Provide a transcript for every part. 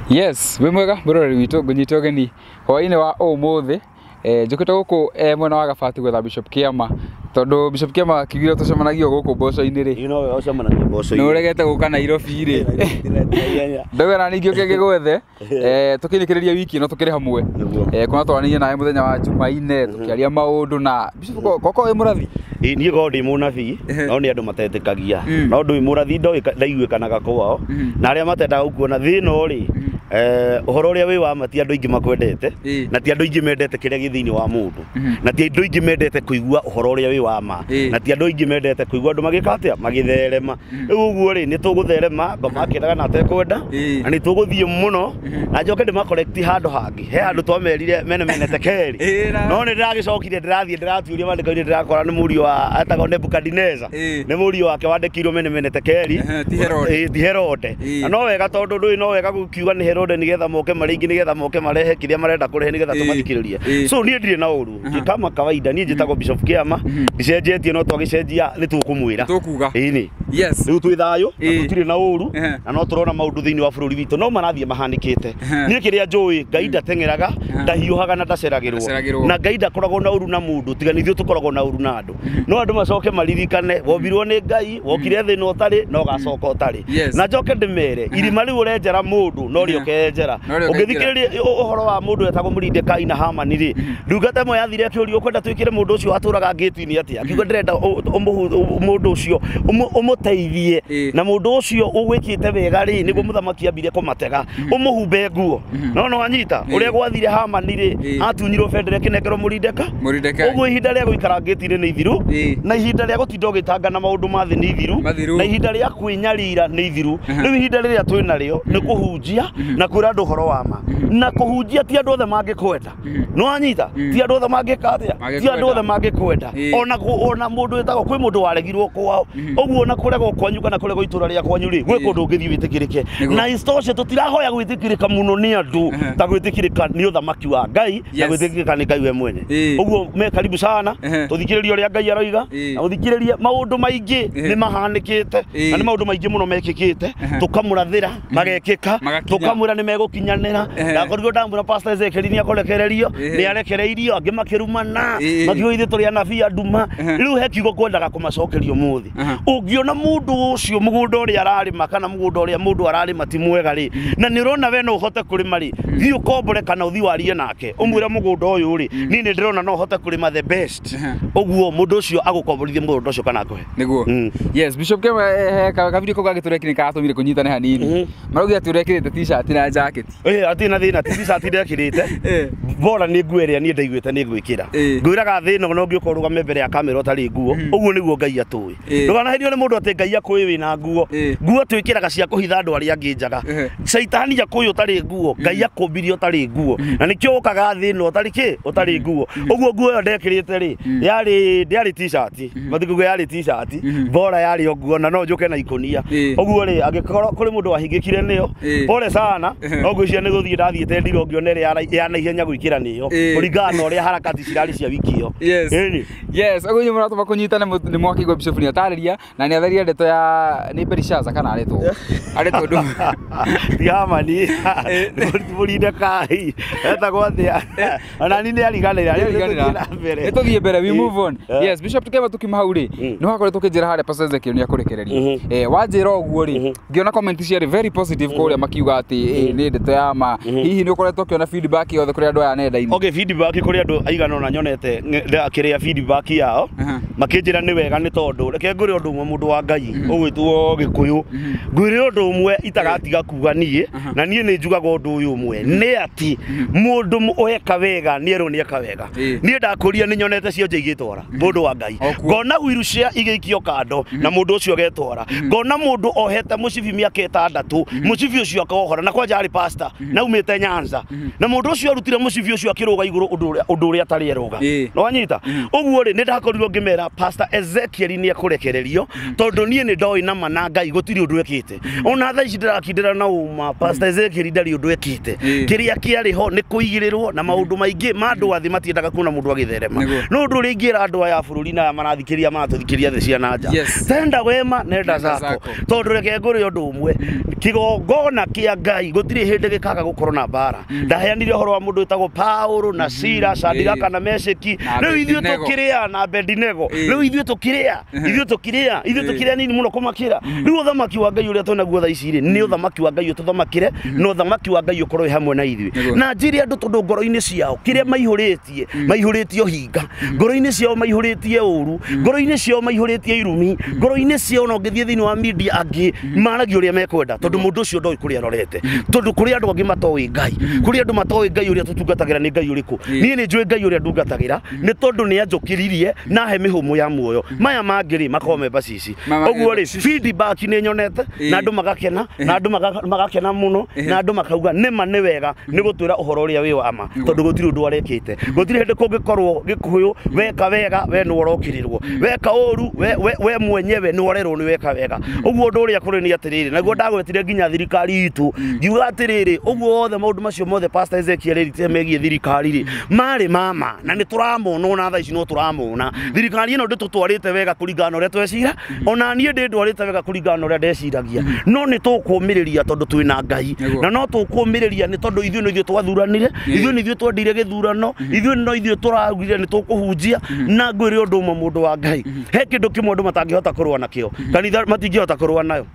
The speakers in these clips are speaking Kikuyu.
Yes, wĩ mwega mũroreri witũ ngũnyite ũgeni hwaĩ-inĩ wa ũmũthĩ. Njũkĩte gũkũ mwena wa Gabati gwetha Bishop Kĩama tondũ Bishop Kĩama kiugire tũcemanagio gũkũ mboco-inĩ rĩ. You know ũcemanagia mboco-inĩ. Nĩ ũregete gũka Nairobi rĩ. Ndauga na ningĩ ũke ngĩgwethe. Tũkĩrĩkĩrĩria wiki ĩno tũkĩrĩ hamwe. Kuna twaranĩirie nawe mũthenya wa Jumaine tũkĩaria maũndũ na Bishop koko wĩ mũrathi. Niĩ korwo ndĩ mũnabii no nĩ andũ matetĩkagia no ndũĩ mũrathi ndaiguĩkanaga kwao na arĩa matendaga gũkuona thĩna rĩ ũhoro ũrĩa wĩ wa ma ti andũ aingĩ makwendete na ti andũ aingĩ mendete kĩrĩa gĩ thĩinĩ wa mũndũ na ti andũ aingĩ mendete kũigua ũhoro ũrĩa wĩ wa ma na ti andũ aingĩ mendete kũigua andũ magĩka atĩa magĩtherema. Rĩu ũguo rĩ nĩ tũgũtherema ngoma akĩendaga na atekwenda na nĩ tũgũthiĩ mũno na njoke ndĩmacorrect handũ hangĩ. He handũ twamerire mene menete kerĩ no nĩ ndĩragĩcokire ndĩrathiĩ ndĩratuĩria maandĩko-inĩ ndĩrakora nĩ mũriũ wa etagwo Nebukadineza nĩ mũriũ wake wandĩkĩirwo mene menete kerĩ ti Herode. Na no wega tondũ ndũĩ no wega gũkiuga nĩ Herode nĩgetha moke marĩ aingĩ nĩgetha moke marehe kĩrĩa marenda kũrehe nĩgetha tũmathikĩrĩrie. So niĩ ndirĩ na ũru kama kawaida niĩ njĩtagwo Bishop Kĩama ndicenjetie no twagĩcenjia nĩ tũkũmwĩra tũkuga ĩni. Yes, rĩu twĩ thayũ na tũtirĩ na ũru na no tũrona maũndũ thĩinĩ wa bũrũri witũ no marathiĩ mahanĩkĩte. Niĩ kĩrĩa njũĩ Ngai ndateng'eraga ndahiũhaga na ndaceragĩrwo na Ngai ndakoragwo na ũru na mũndũ tiga nĩ ithuĩ tũkoragwo na ũru na andũ. No andũ macoke maririkane wombirwo nĩ Ngai wokire thĩ na ũtarĩ na ũgacoka ũtarĩ. Na njoke ndĩmere irima rĩu ũrenjera mũndũ no rĩo ũkenjera. Ũngĩthikĩrĩria ũhoro wa mũndũ etagwo Mũrindekai na Hamani rĩ ndungata ĩmwe yathire akĩũrio ũkwenda twĩkĩre mũndũ ũcio watũraga ngĩti-inĩ atĩa akiuga ndĩrenda mũndũ ũcio ũmũteithie na mũndũ ũcio ũgwĩkĩte wega rĩ nĩguo mũthamaki ambire kũmatega ũmũhumbe nguo. No no anyita ũrĩa gwathire Hamani rĩ atunyirwo bendera ĩkĩnengerwo Mũrindekai. Ũguo ihinda rĩa gũikara ngĩti-inĩ nĩ ithiru na ihinda rĩa gũtinda ũgĩtanga na maũndũ ma thĩ nĩ ithiru na ihinda rĩa kwĩnyarira nĩ ithiru. Rĩu ihinda rĩrĩa twĩ narĩo nĩ kũhunjia na kwĩra andũ ũhoro wa ma na kũhunjia ti andũ othe mangĩkwenda. No anyita ti andũ othe mangĩka atĩa ti andũ othe mangĩkwenda. Ona mũndũ wĩtagwo kwĩ mũndũ waregirwo kwao ũguo ona kũregwo kwanyu kana kũregwo itũra rĩa kwanyu rĩ gwĩ kũndũ ũngĩthiĩ wĩtĩkĩrĩke. Na isitoshe tũtirahoya gwĩtĩkĩrĩka mũno nĩ andũ ta gwĩtĩkĩrĩka nĩ ũthamaki wa Ngai na gwĩtĩkĩrĩka nĩ Ngai we mwene. Ũguo me karibu sana tũthikĩrĩrie ũrĩa Ngai aroiga na ũthikĩrĩrie maũndũ maingĩ nĩ mahanĩkĩte na nĩ maũndũ maingĩ mũno mekĩkĩte tũkamũrathĩra magekĩka tũkamwĩra nĩ megũkinyanĩra. Ndakorirwo ndamwĩra Pastor Ezekiel nĩ akũrekererio nĩ arekereirio angĩ makĩrumana makiuga ithuĩ tũrĩ anabii a nduma. Rĩu he kiugo kwendaga kũmacokeria ũmũthĩ. Ũngĩona mũndũ ũcio mũgũnda ũrĩa ararĩma kana mũgũnda ũrĩa mũndũ ararĩma ti mwega rĩ na nĩ ũrona we no ũhote kũrĩma rĩ thiĩ ũkombore kana ũthiĩ warie nake ũmwĩre mũgũnda ũyũ rĩ niĩ nĩ ndĩrona no ũhote kũrĩma the best. Ũguo mũndũ ũcio agũkomborithie mũgũnda ũcio kana akũhe. Nĩguo. Yes, Bishop Kĩama kavideo kau gagĩtũrekire nĩ karatũmire kũnyitane hanini. Marauga atĩ ũrekĩrĩte t-shirt na jacket. Atirĩ na thĩna t-shirt ndekĩrĩte bora nĩ nguo ĩrĩa niĩ ndaiguĩte nĩ ngwĩkĩra. Ngwĩraga thĩna no ngĩũka ũrũgame mbere ya kamera ũtarĩ nguo ũguo nĩguo Ngai atũĩ. Ndũkanaherio nĩ mũndũ atĩ Ngai akũĩ wĩna nguo. Nguo twĩkĩraga cia kũhitha andũ arĩa angĩ njaga. Caitani akũĩ ũtarĩ nguo Ngai akũmbirie ũtarĩ nguo na nĩkĩo ũkaga thĩna ũtarĩ kĩ ũtarĩ nguo. Ũguo nguo ĩyo ndekĩrĩte rĩ yarĩ ndĩarĩ t-shirt mathikũ yarĩ t-shirt bora yarĩ o nguo na no njũke na ikũnia. Ũguo rĩ angĩkorwo kũrĩ mũndũ wahingĩkire nĩyo pole sana no ngwĩciria nĩ gũthiĩ ndathiĩte ndiro ngĩona ĩrĩa ya naihenya gwĩkĩra nĩyo kũringana na ũrĩa harakati cirarĩ cia wiki ĩyo. Yes, ũguo inyuĩ mũratũma kũnyitana nĩ mwakĩigua Bishop nĩ atarĩria na nĩ atheria ndeto ya nĩ Belishaza kana arĩtwo arĩtwo ndũ ti Hamani Mũrindekai etagwo atĩa ona niĩ nĩ ariganĩra. Nĩ tũthiĩ mbere, we move on. Yes, Bishop Kĩama tukiuma hau rĩ nĩ wakoretwo ũkĩnjĩra harĩa Pastor Ezekiel nĩ akũrekererio. Wanjĩra ũguo rĩ ngĩona comment ciarĩ very positive kũrĩa makiuga atĩ nĩ ndeto ya ma. Hihi nĩ ũkoretwo ũkĩona feedback yothe kũrĩ andũ aya nenda-inĩ? Okay, feedback kũrĩ andũ aigana ũna nyonete kĩrĩa feedback yao makĩnjĩra nĩ wega nĩ tondũ reke ngwĩre ũndũ ũmwe mũndũ wa Ngai ũgwĩtwo Gĩkũyũ ngwĩre ũndũ ũmwe itagatiga kuga niĩ na niĩ nĩ njugaga ũndũ ũyũ ũmwe nĩ atĩ mũndũ weka wega nĩ erwo nĩ eka wega. Niĩ ndakũria nĩ nyonete cionje igĩtwara mũndũ wa Ngai ngona wheelchair igĩikio kando na mũndũ ũcio agetwara ngona mũndũ ohete mũcibi mĩaka ĩtandatũ mũcibi ũcio akohora na kwanja arĩ pastor na umĩte Nyanza na mũndũ ũcio arutire mũcibi ũcio akĩrũga igũrũ ũndũ ũrĩa atarĩ erũga. No wanyita ũguo rĩ nĩ ndakorirwo ngĩmera Pastor Ezekiel nĩ ekũrekererio tondũ niĩ nĩ ndoĩ na ma na Ngai gũtirĩ ũndũ ekĩte. Ona thaa ici ndĩrakindĩra ngũkwĩra na ũma Pastor Ezekiel ndarĩ ũndũ ekĩte kĩrĩa kĩarĩ ho nĩ kũigĩrĩrwo na maũndũ maingĩ ma andũ athĩ matiendaga kuona mũndũ agĩtherema no ũndũ ũrĩa ingĩra andũ aya a bũrũri na aya marathikĩria maratũthikĩria thĩ cia na nja tenda wema nenda zako tondũ reke ngũrĩ ũndũ ũmwe kĩgongona kĩa Ngai gũtirĩ hĩndĩ gĩkaga gũkorwo na mbara ndaheanire ũhoro wa mũndũ wĩtagwo Paulo na Sila Shadraka na Mesheki rĩu ithuĩ tũkĩrĩa na Abednego rĩu ithuĩ tũkĩrĩa ithuĩ tũkĩrĩa ithuĩ tũkĩrĩa nini mũno kũmakĩra rĩu ũthamaki wa Ngai ũrĩa twĩnaguo thaa ici rĩ nĩ ũthamaki wa Ngai ũtũthamakĩre na ũthamaki wa Ngai ũkorwo wĩ hamwe na ithuĩ na njĩre andũ tondũ ngoro-inĩ ciao kĩrĩa maihũrĩtie maihũrĩtie ũhinga ngoro-inĩ ciao maihũrĩtie ũru ngoro-inĩ ciao maihũrĩtie irumi ngoro-inĩ ciao no ũngĩthiĩ thĩinĩ wa media angĩ maragia ũrĩa mekwenda tondũ mũndũ ũcio ndoĩ kũrĩa arorete tondũ kũrĩ andũ angĩ matoĩ Ngai kũrĩ andũ matoĩ Ngai ũrĩa tũtungatagĩra nĩ Ngai ũrĩkũ niĩ nĩ njũĩ Ngai ũrĩa ndungatagĩra nĩ tondũ nĩ anjũkĩririe na he mĩhũmũ ya muoyo maya mangĩ rĩ makoragwo me bacici ũguo rĩ feedback nĩ nyonete na andũ magakena na andũ magakena mũno na andũ makauga nĩma nĩ wega nĩ gũtwĩra ũhoro ũrĩa wĩ wa ma tondũ gũtirĩ ũndũ arekĩte gũtirĩ hĩndĩ kũngĩkorwo Gĩkũyũ weka wega we nĩ ũrokĩrĩrwo weka ũru we mwenyewe nĩ ũrerwo nĩ weka wega ũguo ũndũ ũrĩa kũrĩ nĩ atĩrĩrĩ naguo ndagwetire nginya thirikari itũ ngiuga atĩrĩrĩ ũguo wothe maũndũ macio mothe Pastor Ezekiel erĩte megiĩ thirikari rĩ marĩ mama na nĩ tũramona ona thaa ici no tũramona thirikari ĩno ndĩtũtwarĩte wega kũringana na ũrĩa twecira ona niĩ ndĩndwarĩte wega kũringana na ũrĩa ndeciragia no nĩ tũkũmĩrĩria tondũ twĩna Ngai na no tũkũmĩrĩria nĩ tondũ ithuĩ nĩ ithuĩ twathuranire ithuĩ nĩ ithuĩ twendire gĩthurano ithuĩ no ithuĩ tũraugire nĩ tũkũhunjia na ngwĩre ũndũ ũmwe mũndũ wa Ngai he kĩndũ kĩmwe andũ matangĩhota kũrũa nakĩo kanitha matingĩhota kũrũa nayo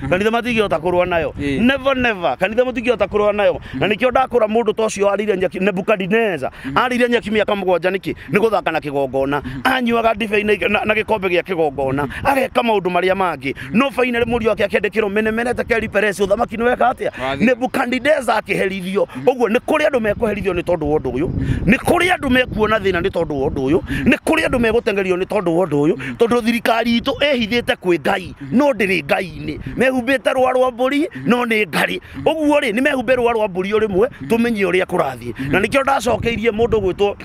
kanitha matingĩhota kũrũa nayo never never kanitha matingĩhota kũrũa nayo na nĩkĩo ndakũra mũndũ ta ũcio arĩire nyeki Nebukadineza arĩire nyeki mĩaka mũgwanja nĩkĩ nĩ gũthaka na kĩgongona anyuaga ndibei na gĩkombe gĩa kĩgongona ageka maũndũ marĩa mangĩ no finally mũriũ wake akĩandĩkĩrwo menemenete Keri Peresi ũthamaki nĩ weka atĩa Nebukadineza akĩherithio ũguo nĩ kũrĩ andũ mekũherithio nĩ tondũ wa ũndũ ũyũ nĩ kũrĩ andũ mekuona thĩna nĩ tondũ wa ũndũ ũyũ nĩ kũrĩ andũ megũteng'erio nĩ tondũ wa ũndũ ũyũ tondũ thirikari itũ ĩhithĩte kwĩ Ngai no ndĩrĩ Ngai-inĩ mehumbĩte rũa rwa mbũri no nĩ ngarĩ ũguo rĩ nĩ mehumbe rũa rwa mbũri o rĩmwe tũmenye ũrĩa kũrathiĩ na nĩkĩo ndacokeirie mũndũ gwĩtwo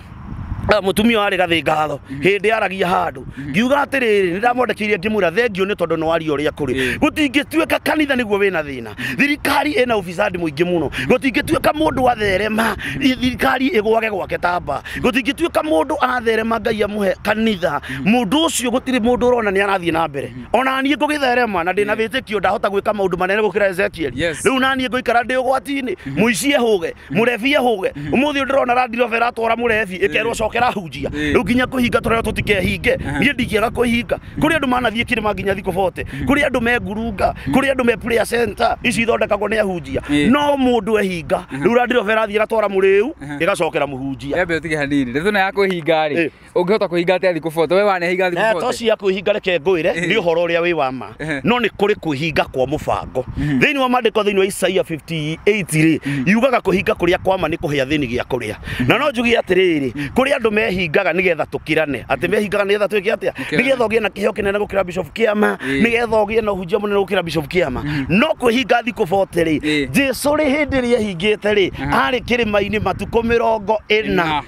mũtumia warĩ Gathingatho hĩndĩ aragia handũ ngiuga atĩrĩrĩ nĩ ndamwandĩkĩire ngĩmwĩra thengio nĩ tondũ nĩ waria ũrĩa kũrĩ gũtingĩtuĩka kanitha nĩguo wĩna thĩna thirikari ĩna ũbicadi mũingĩ mũno gũtingĩtuĩka mũndũ atherema thirikari ĩgwage gwake tamba gũtingĩtuĩka mũndũ atherema Ngai amũhe kanitha mũndũ ũcio gũtirĩ mũndũ ũrona nĩ arathiĩ na mbere ona niĩ ngũgĩtherema na ndĩna wĩtĩkio ndahota gwĩka maũndũ manene gũkĩra Ezekiel rĩu naniĩ ngũikara ndĩ ũgwati-inĩ mũici ehũge mũrebi ehũge ũmũthĩ ndĩrona Land Rover ĩratwara mũrebi ĩkerwo cokera hujia rĩu nginya kũhinga tũrĩa tũtikehinge niĩ ndingĩaga kũhinga kũrĩ andũ manathiĩ kĩrĩma nginya thikũ 40 kũrĩ andũ me ngurunga kũrĩ andũ me prayer center ici ithondekagwo nĩ ahunjia no mũndũ ehinga rĩu Land Rover ĩrathiĩ ĩgatwara mũrĩu ĩgacokera mũhunjia Embe ũtige hanini ndeto ĩno ya kwĩhinga rĩ ũngĩhota kwĩhinga atĩa thikũ 40 we wanehinga thikũ 40 to cia kwĩhinga reke ngwĩre nĩ ũhoro ũrĩa wĩ wa ma no nĩ kũrĩ kwĩhinga kwa mũbango thĩinĩ wa maandĩko thĩinĩ wa Isaia 58 rĩ yugaga kwĩhinga kũrĩa kwa ma nĩ kũhe athĩni gĩa kũrĩa na no njuge atĩrĩrĩ kũrĩ andũ mehingaga nĩgetha tũkĩrane atĩ mehingaga nĩgetha twĩke atĩa nĩgetha ũgĩe na kĩheo kĩnene gũkĩra Bishop Kĩama nĩgetha ũgĩe na ũhunjia mũnene gũkĩra Bishop Kĩama no kwĩhinga thikũ 40 rĩ Jesũ rĩ hĩndĩ ĩrĩa ehingĩte rĩ arĩ kĩrĩma-inĩ matukũ 40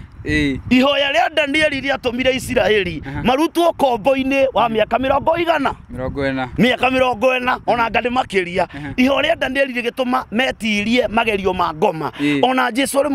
ihoya rĩa Danieli rĩatũmire Isiraeli marutwo kombo-inĩ wa mĩaka 100 mĩaka 40 ona anga nĩ makĩria ihoya rĩa Danieli rĩgĩtũma metirie magerio ma ngoma ona Jesũ arĩ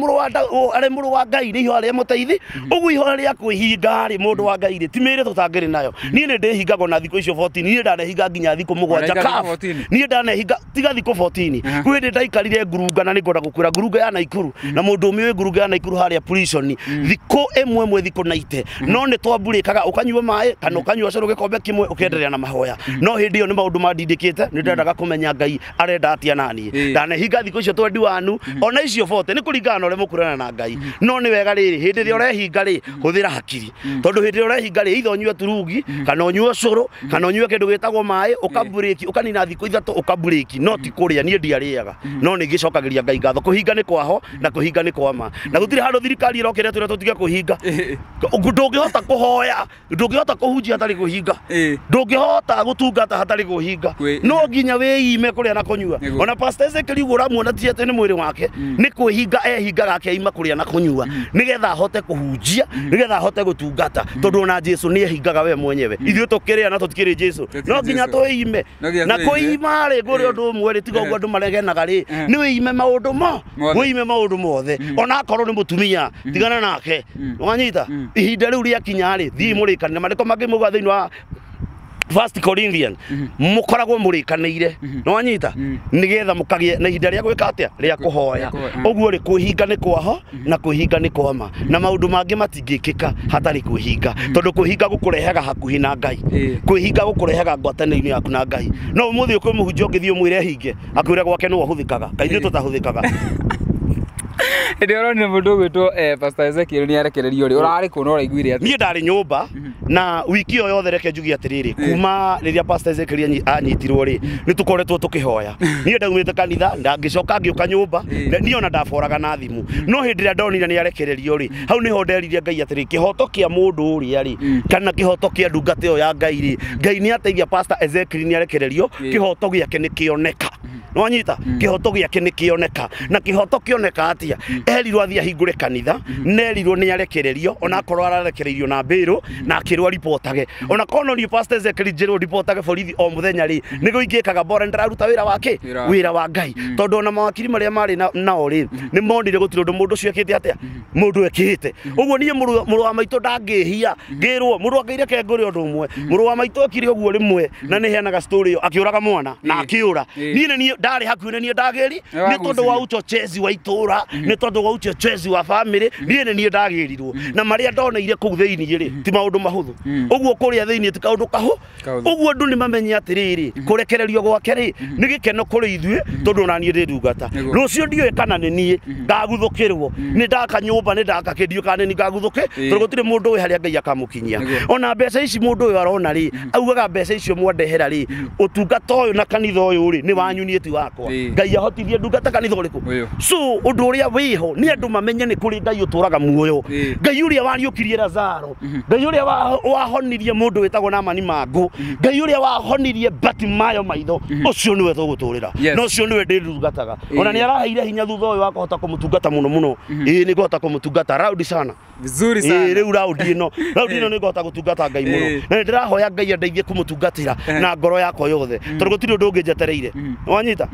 mũrũ wa Ngai nĩ ihoya rĩa mũteithi ũguo ihoya rĩa kwĩhinga rĩ mũndũ wa Ngai rĩ ti mĩĩrĩ tũtangĩrĩ nayo niĩ nĩ ndĩhingagwo na thikũ icio 14 niĩ ndanehinga nginya thikũ 7 kabu niĩ ndanehinga tiga thikũ 14 kwĩ hĩndĩ ndaikarire ngurunga na nĩngwenda gũkwĩra ngurunga ya Naikuru na mũndũ ũmwe wĩ ngurunga ya Naikuru harĩa prison thikũ ĩmwe ĩmwe thikũ 90 no nĩ twamburĩkaga ũkanyua maĩ kana ũkanyua cũrũ gĩkombe kĩmwe ũkenderea na mahoya no hĩndĩ ĩyo nĩ maũndũ mandindĩkĩte nĩ ndendaga kũmenya Ngai arenda atĩa naniĩ ndanehinga thikũ icio 21 ona icio 40 nĩ kũringana na ũrĩa mũkũrana na Ngai no nĩ wega rĩrĩ hĩndĩ ĩrĩa ũrehinga rĩ hũthĩra hakiri tondũ hĩndĩ ĩrĩa ũrehinga rĩ either ũnyue turungi kana ũnyue cũrũ kana ũnyue kĩndũ gĩtagwo maĩ ũkamburĩki ũkanina thikũ 3 ũkamburĩki no ti kũrĩa niĩ ndiarĩaga no nĩ ngĩcokagĩria Ngai ngatho kũhinga nĩ kwaho na kũhinga nĩ kwa ma na gũtirĩ handũ thirikari ĩrokĩre aratwĩra tũtige kwĩhinga. Ndũngĩhota kũhoya, ndũngĩhota kũhunjia hatarĩ kwĩhinga, ndũngĩhota gũtungata hatarĩ kwĩhinga. No nginya wĩime kũrĩa na kũnyua. Ona Pastor Ezekiel ũguo ũramuona ti atĩ nĩ mwĩrĩ wake, nĩ kwĩhinga ehingaga akeima kũrĩa na kũnyua nĩgetha ahote kũhunjia, nĩgetha ahote gũtungata, tondũ ona Jesu nĩ ehingaga we mwenyewe. Ithuĩ tũkĩrĩa na tũtikĩrĩ Jesu, no nginya twĩime. Na kwĩima rĩ, ngũrĩ ũndũ ũmwe rĩ, tiga ũguo andũ maregenaga rĩ, nĩ wĩime maũndũ mo, wĩime maũndũ mothe. Ona akorwo nĩ mũtumia, tigana nake. Wanyita ihinda rĩu rĩakinya rĩ, thiĩ mũrĩkanĩre. Maandĩko mangĩ mauga thĩinĩ wa First Corinthians, mũkoragwo mũrĩkanĩire. Nĩwanyita nĩgetha mũkagĩe na ihinda rĩa gwĩka atĩa, rĩa kũhoya. Ũguo rĩ, kwĩhinga nĩ kwaho na kwĩhinga nĩ kwama, na maũndũ mangĩ matingĩkĩka hatarĩ kwĩhinga, tondũ kwĩhinga gũkũrehaga hakuhĩ na Ngai, kwĩhinga gũkũrehaga ngwatanĩro-inĩ yaku na Ngai. No ũmũthĩ kwĩ mũhunjia ũngĩthiĩ ũmwĩre hinge, akwĩre gwake nĩwe ũhũthĩkaga, kaĩ ithuĩ tũtahũthĩkaga. Hĩndĩ ũronire mũndũ ũgwĩtwo Pastor Ezekiel nĩ arekererio rĩ, ũrarĩ kũ na ũraiguire atĩa? Niĩ ndarĩ nyũmba na wiki ĩyo yothe, reke njuge atĩrĩrĩ, kuma rĩrĩa Pastor Ezekiel anyitirwo rĩ, nĩ tũkoretwo tũkĩhoya. Niĩ ndaumĩte kanitha, ngĩcoka ngĩũka nyũmba, niĩ ona ndaboraga na thimũ. No hĩndĩ ĩrĩa ndonire nĩ arekererio rĩ, hau nĩho nderire Ngai atĩrĩ, kĩhoto kĩa mũndũ ũrĩa rĩ, kana kĩhoto kĩa ndungata ĩyo ya Ngai rĩ, Ngai nĩ ateithia Pastor Ezekiel nĩ arekererio, kĩhoto gĩake nĩ kĩoneka. Nĩwanyita kĩhoto gĩake nĩ kĩoneka. Na kĩhoto kĩoneka atĩa? Erirwo athiĩ ahingũre kanitha, nerirwo nĩ arekererio, ona akorwo ararekereirio na mbĩrũ, na akĩrwo aripotage. Ona korwo no niĩ Pastor Ezekiel njĩrwo ndipotage borithi o mũthenya rĩ, nĩguo ingĩkaga bora ndĩraruta wĩra wake, wĩra wa Ngai. Tondũ ona mawakiri marĩa marĩ nao rĩ, nĩ monire gũtirĩ ũndũ mũndũ ũcio ekĩte atĩa, mũndũ ekĩte. Ũguo niĩ mũrũ wa maitũ ndangĩhia, ngĩrwo mũrũ wa Ngai reke ngũre ũndũ ũmwe. Mũrũ wa maitũ ekire ũguo rĩmwe, na nĩ heanaga story ĩyo, akĩũraga mwana na akĩũra. Niĩ nĩ niĩ ndarĩ hakuhĩ na niĩ ndagĩri, nĩ tondũ wa uchochezi wa itũra, nĩ tondũ wa uchochezi wa family, niĩ nĩ niĩ ndagĩrirwo. Na marĩa ndoneire kũu thĩinĩ rĩ, ti maũndũ mahũthũ. Ũguo kũrĩa thĩinĩ ti kaũndũ kahũ. Ũguo andũ nĩ mamenye atĩrĩrĩ, kũrekererio gwake rĩ, nĩ gĩkeno kũrĩ ithuĩ, tondũ ona niĩ ndĩ ndungata. Rũciũ ndiũĩ kana nĩ niĩ ngaguthũkĩrwo, nĩ ndaka nyũmba, nĩ ndaka kĩndio, kana nĩ ngaguthũke, tondũ gũtirĩ mũndũ ũĩ harĩa Ngai akamũkinyia. Ona mbeca ici mũndũ ũyũ arona rĩ, augaga mbeca icio mwandehera rĩ, ũtungata ũyũ na kanitha ũyũ rĩ, nĩ wanyu niĩ ti wakwa. Ngai ahotithie ndungata kanitha ũrĩkũ? So ũndũ ũrĩa wĩho nĩ andũ mamenye nĩ kũrĩ Ngai ũtũraga muoyo, Ngai ũrĩa wariũkirie Lazaro, Ngai ũrĩa wahonirie mũndũ wĩtagwo Naamani mangũ, Ngai ũrĩa wahonirie Bartimayo maitho, ũcio nĩwe tũgũtũrĩra, na ũcio nĩwe ndĩndungataga. Ona nĩ araheire hinya thutha ũyũ wa kũhota kũmũtungata mũno mũno. Ĩĩ nĩ ngũhota kũmũtungata raundi sana. Vizuri sana. Rĩu raundi ĩno, raundi ĩno nĩ ngũhota gũtungata Ngai mũno. Na nĩ ndĩrahoya Ngai andeithie kũmũtungatĩra na ngoro yakwa yothe, tondũ gũtirĩ ũndũ ũngĩ njetereire. Wanyita?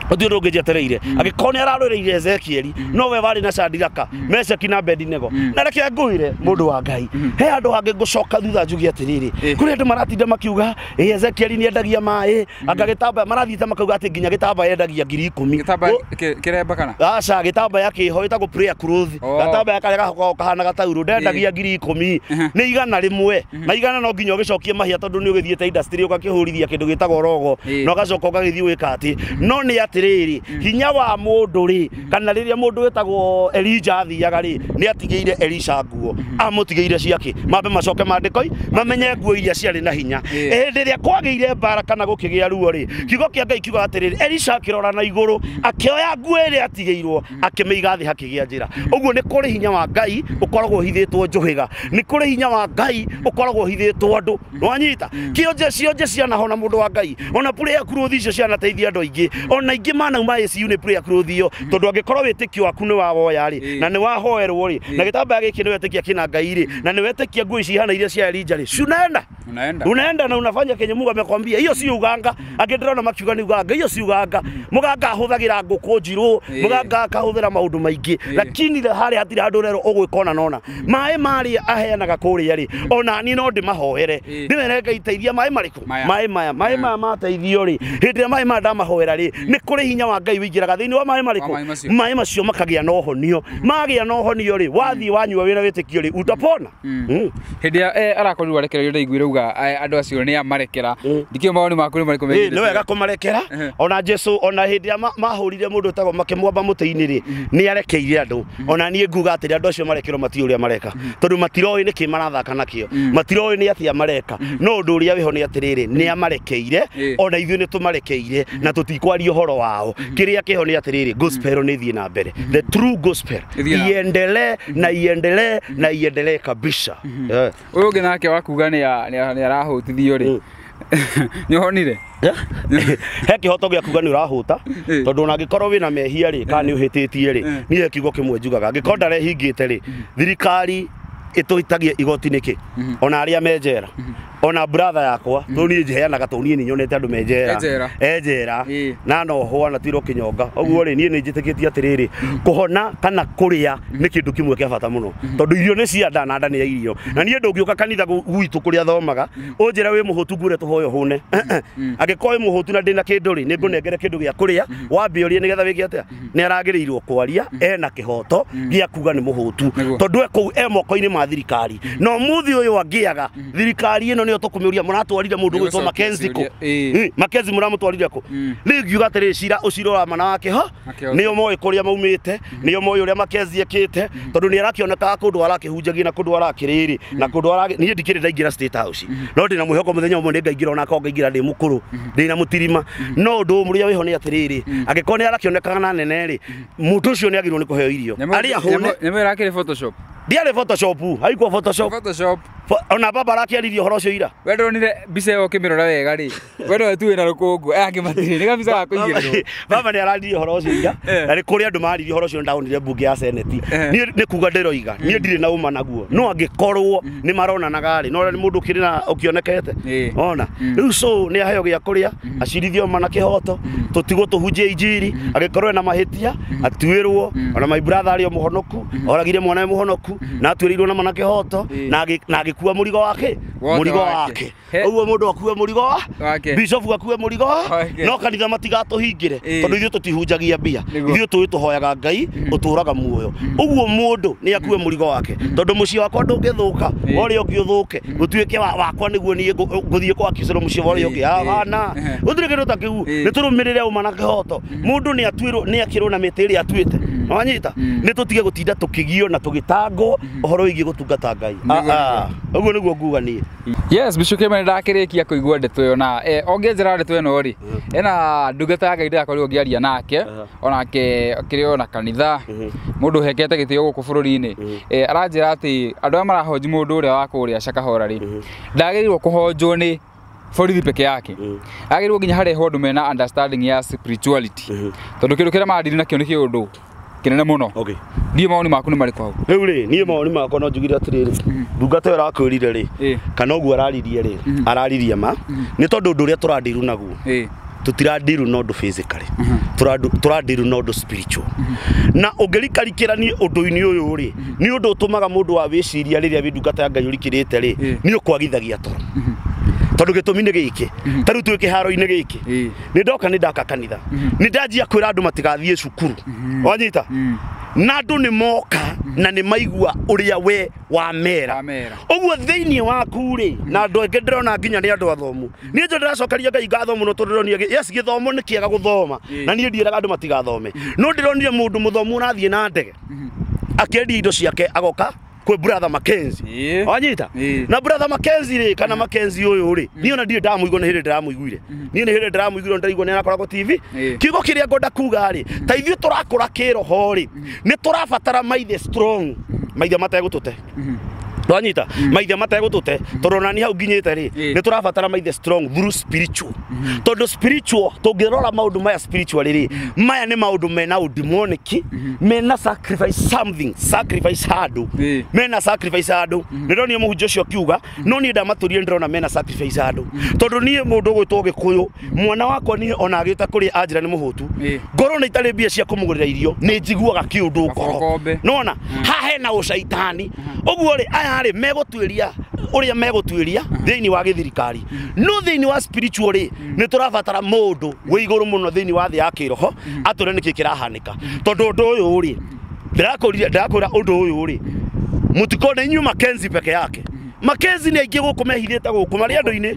Gũtirĩ ũndũ ũngĩ njetereire. Angĩkorwo nĩ ararũĩrĩire Ezekiel, no we warĩ na Shadraka, Meshaki na Abednego. Na reke ngwĩre mũndũ wa Ngai, he handũ hangĩ ngũcoka thutha njuge atĩrĩrĩ, kũrĩ andũ maratinda makiuga Ezekiel nĩ endagia maĩ, anga gĩtambaya, marathiĩte makauga atĩ nginya gĩtambaya endagia 10,000. Gĩtambaya kĩremba kana? Aca, gĩtambaya kĩho gĩtagwo prayer cloth. Gatambaya karĩa gakoragwo kahana gataurũ, ndendagia 10,000, nĩ 100. Na 100 no nginya ũgĩcokie mahia, tondũ nĩ ũgĩthiĩte industry ũgakĩhũrithia kĩndũ gĩtagwo rogo, na ũgacoka ũgagĩthiĩ gwĩka atĩ. No nĩ atĩrĩrĩ, hinya wa mũndũ rĩ, kana rĩrĩa mũndũ wĩtagwo Elijah athiaga rĩ, nĩ atigĩire Elisha nguo, amũtigĩire ciake, mambe macoke maandĩko mamenye nguo iria ciarĩ na hinya. Hĩndĩ ĩrĩa kwagĩire mbara kana gũkĩgĩa ruo rĩ, kiugo kĩa Ngai kiugaga atĩrĩrĩ, Elisha akĩrora na igũrũ, akĩoya nguo ĩrĩa atigĩirwo, akĩmĩiga thĩ hakĩgĩa njĩra. Ũguo nĩ kũrĩ hinya wa Ngai ũkoragwo ũhithĩtwo njũhĩga, nĩ kũrĩ hinya wa Ngai ũkoragwo ũhithĩtwo andũ. Nĩwanyita? Kĩonje cionje cianahona mũndũ wa Ngai, ona prayer cloth icio cianateithia andũ aingĩ, ona aingĩ manauma ICU nĩ prayer cloth ĩyo, tondũ angĩkorwo wĩtĩkio waku nĩ wawoya rĩ, na nĩ wahoerwo rĩ, na gĩtambaya gĩkĩ nĩ wetĩkia kĩna Ngai rĩ, na nĩ wetĩkia nguo ici ihana iria cia Elijah rĩ, si unaenda? Unaenda na unafanya kenye Mungu amekwambia. Hiyo si uganga. Angĩ ndĩrona makiuga nĩ uganga. Hiyo si uganga. Muganga ahũthagĩra ngũkũ njirũ, muganga akahũthĩra maũndũ maingĩ, lakini harĩa hatirĩ handũ rero ũgwĩka ona nona. Maĩ marĩa aheanaga kũrĩa rĩ, ona niĩ no ndĩmahoere, ndĩmere Ngai teithia maĩ marĩkũ? Maĩ maya, maĩ maya mateithio rĩ, hĩndĩ ĩrĩa maĩ maya ndamahoera rĩ, nĩ kũrĩ hinya wa Ngai wĩingĩraga thĩinĩ wa maĩ marĩkũ? Maĩ macio makagĩa na ũhonio. Magĩa na ũhonio rĩ, wathiĩ wanyua wĩna wĩtĩkio rĩ, utapona. Hĩndĩ ĩrĩa arakorirwo arekererio ndaiguire uga andũ acio nĩ amarekera. Ndikĩũĩ mawoni maku nĩ marĩkũ megiĩ. Nĩ wega kũmarekera. Ona Jesu ona hĩndĩ ĩrĩa mahũrire mũndũ ũtagwo makĩmwamba mũtĩ-inĩ rĩ, nĩ arekeire andũ. Ona niĩ nguga atĩrĩ, andũ acio marekerwo matiũĩ ũrĩa mareka, tondũ matiroĩ nĩkĩ marathaka nakĩo, matiroĩ nĩ atĩa mareka. No ũndũ ũrĩa wĩho nĩ atĩrĩrĩ, nĩ amarekeire, ona ithuĩ nĩ tũmarekeire na tũtikwaria ũhoro wao. Kĩrĩa kĩho nĩ atĩrĩrĩ, gospel nĩ ĩthiĩ na mbere, the true gospel iendelee na iendelee na iendelee kabisa. Ũyũ ũngĩ nake wa kuga nĩ arahũtithio rĩ, nĩ ũhonire? He kĩhoto gĩa kuga nĩ ũrahũta, tondũ ona angĩkorwo wĩna mehia rĩ, kana nĩ ũhĩtĩtie rĩ, niĩ he kiugo kĩmwe njugaga, angĩkorwo ndarehingĩte rĩ, thirikari ĩtũhĩtagia igoti nĩkĩ? Ona arĩa me njera, ona brother yakwa, tondũ niĩ njiheanaga, tondũ niĩ nĩ nyonete andũ me njera, e njera na nohwo na tuirwo kĩnyonga. Ũguo rĩ, niĩ nĩ njĩtĩkĩtie atĩrĩrĩ, kũhona kana kũrĩa nĩ kĩndũ kĩmwe kĩa bata mũno, tondũ irio nĩ cia nda na nda nĩ ya irio. Na niĩ ndũngĩũka kanitha gwitũ kũrĩa thomaga ũnjĩre wĩ mũhũtu ngure tũhoyo hũne. Angĩkorwo wĩ mũhũtu na ndĩna kĩndũ rĩ, nĩ ngũnengere kĩndũ gĩa kũrĩa, wambe ũrĩe nĩgetha wĩke atĩa. Nĩ aragĩrĩirwo kwaria, ena kĩhoto gĩa kuga nĩ mũhũtu, tondũ e kũu e moko-inĩ ma thirikari. Na ũmũthĩ ũyũ angĩaga thirikari ĩno nĩyo tũkũmĩũria, mũratwarire mũndũ gwĩtwo Mackenzie kũ? Mackenzie mũramũtwarire kũ? Rĩu ngiuga atĩrĩ, cira ũcira wa mana wake ho, nĩo moĩ kũrĩa maumĩte, nĩo moĩ ũrĩa Mackenzie ekĩte, tondũ nĩ arakĩonekaga kũndũ arakĩhunjagia na kũndũ arakĩrĩrĩ na kũndũ niĩ ndikĩrĩ ndaingĩra State House, no ndĩna mwĩhoko mũthenya ũmwe nĩ ngaingĩra, onakwa ngaingĩra ndĩ mũkũrũ, ndĩna mũtirima. No ũndũ ũrĩa wĩho nĩ atĩrĩrĩ, angĩkorwo nĩ arakĩonekaga na nene rĩ, mũndũ ũcio nĩ agĩrĩirwo nĩ kũheo irio arĩa ahũne. Nyamũ ĩrakĩrĩ Photoshop. Ndiarĩ Photoshop, haikuwa Photoshop. Photoshop. Ona baba arakĩaririe ũhoro ũcio ira. We ndonire mbica ĩyo ũkĩmĩrora wega rĩ, we nowe tu wĩna rũkũngũ, aya angĩ matirĩ, nĩ kabica ga kũigĩrĩrwo. Baba nĩ araririe ũhoro ũcio ira, na nĩ kũrĩ andũ maririe ũhoro ũcio, ndaonire mbunge ya Senate. Niĩ nĩ kuga ndĩroiga, niĩ ndirĩ na ũma naguo, no angĩkorwo nĩ maronanaga rĩ, no nĩ mũndũ ũkĩrĩ na ũkĩonekete. Ona rĩu so nĩ aheo gĩa kũrĩa, acirithio ma na kĩhoto, tũtigwo tũhunjie injiri, angĩkorwo ena mahĩtia atuĩrwo. Ona my brother arĩ o mũhonoku, oragire mwana mũhonoku na atuĩrĩirwo na mana kĩhoto, na agĩkua mũrigo wake, mũrigo wake. Ũguo mũndũ akue mũrigo wake, bishop akue mũrigo wake, no kanitha matigatũhingĩre, tondũ ithuĩ tũtihunjagia mbia, ithuĩ tũĩ tũhoyaga Ngai ũtũraga muoyo. Ũguo mũndũ nĩ akue mũrigo wake, tondũ mũciĩ wakwa ndũngĩthũka, ũrĩa ũngĩ ũthũke, gũtuĩke wakwa nĩguo niĩ ngũthiĩ kwakicĩrwo mũciĩ wa ũrĩa ũngĩ. Hapana, gũtirĩ kĩndũ ta kĩu. Nĩ tũrũmĩrĩre ũma na kĩhoto. Mũndũ nĩ atuĩrwo, nĩ akĩrwo na mĩtĩ ĩrĩa atuĩte. Wanyita? Nĩ tũtige gũtinda tũkĩgio na tũgĩtangwo ũhoro wĩgiĩ gũtungata Ngai. Ũguo nĩguo nguga niĩ. Yes, Bishop Kĩmani ndakĩrĩkia kũigua ndeto ĩyo, na ongĩnjĩra ndeto ĩno rĩ, ena ndungata ya Ngai ndĩrakorirwo ngĩaria nake, onake akĩrĩ ona kanitha, mũndũ ũhekete gĩtĩo gũkũ bũrũri-inĩ. Aranjĩra atĩ andũ aya marahonji mũndũ ũrĩa wa kũrĩa Shakahola rĩ, ndagĩrĩirwo kũhonjwo nĩ borithi peke yake, agĩrĩirwo nginya harehwo andũ mena understanding ya spirituality, tondũ kĩndũ kĩrĩa maradiri nakĩo nĩ kĩũndũ kĩnene mũno. Ndiĩ mawoni maku nĩ marĩkũ hau? Rĩu rĩ, niĩ mawoni makwa no njugire atĩrĩrĩ, ndungata ĩyo ĩrakwĩrire rĩ, kana ũguo araririe rĩ, araririe ma, nĩ tondũ ũndũ ũrĩa tũrandiru naguo, tũtirandiru na ũndũ physically, tũrandiru na ũndũ spiritual. Na ũngĩrikarikĩra niĩ ũndũ-inĩ ũyũ rĩ, nĩ ũndũ ũtũmaga mũndũ wa wĩciria rĩrĩa wĩ ndungata ya Ngai ũrikĩrĩte rĩ, nĩ ũkwagithagia toro. Tondũ gĩtũmi nĩ gĩkĩ, ta rĩu twĩ kĩharo-inĩ gĩkĩ, nĩ ndoka nĩ ndaka kanitha, nĩ ndanjia kwĩra andũ matigathiĩ cukuru. Wanyita? Na andũ nĩ moka na nĩ maigua ũrĩa we wamera. Ũguo thĩinĩ waku rĩ, na andũ aingĩ ndĩrona nginya nĩ andũ athomu. Niĩ njo ndĩracokeria Ngai ngatho mũno tondũ ndĩronire, yes, gĩthomo nĩ kĩega gũthoma, na niĩ ndiĩraga andũ matigathome. No ndĩronire mũndũ mũthomu ũrathiĩ na ndege, akĩendia indo ciake agoka kwĩ brother Mackenzie. Wanyita? Na brother Mackenzie rĩ, kana Mackenzie ũyũ rĩ, niĩ ona ndirĩ ndamũigua, nĩ hĩndĩ ndĩramũiguire. Niĩ nĩ hĩndĩ ndĩramũiguire, ndĩraigua nĩ arakoragwo TV. Kiugo kĩrĩa ngwenda kuga rĩ, ta ithuĩ tũrakũra kĩroho rĩ, nĩ tũrabatara maithe strong, maithe mategũtũte. Wanyita? Maithe mategũtũte, tondũ ona niĩ hau nginyĩte rĩ, nĩ tũrabatara maithe strong through spiritual. Tondũ spiritual, tũngĩrora maũndũ maya spiritual rĩ, maya nĩ maũndũ mena ũndemonic, mena sacrifice something, sacrifice handũ, mena sacrifice handũ. Nĩ ndonire mũhunjia ũcio akiuga, no niĩ ndamatũrire ndĩrona mena sacrifice handũ. Tondũ niĩ mũndũ ũgwĩtwo Gĩkũyũ, mwana wakwa niĩ ona agĩũka kũrĩ anjĩra nĩ mũhũtu, ngorwo na itarĩ mbia cia kũmũgũrĩra irio, nĩ njiguaga kĩũndũ ngoro. Nĩwona? Haha hena ũcaitani. Ũguo rĩ, aya rĩ megũtuĩria ũrĩa megũtuĩria thĩinĩ wa gĩthirikari. No thĩinĩ wa spiritual rĩ, nĩ tũrabatara mũndũ wĩ igũrũ mũno thĩinĩ wa thĩ ya kĩroho, atwĩre nĩkĩ kĩrahanĩka. Tondũ ũndũ ũyũ rĩ, ndĩrakwĩra ũndũ ũyũ rĩ, mũtikone inyuĩ Mackenzie peke yake. Makenzi nĩ aingĩ gũkũ mehithĩte gũkũ marĩ andũ-inĩ.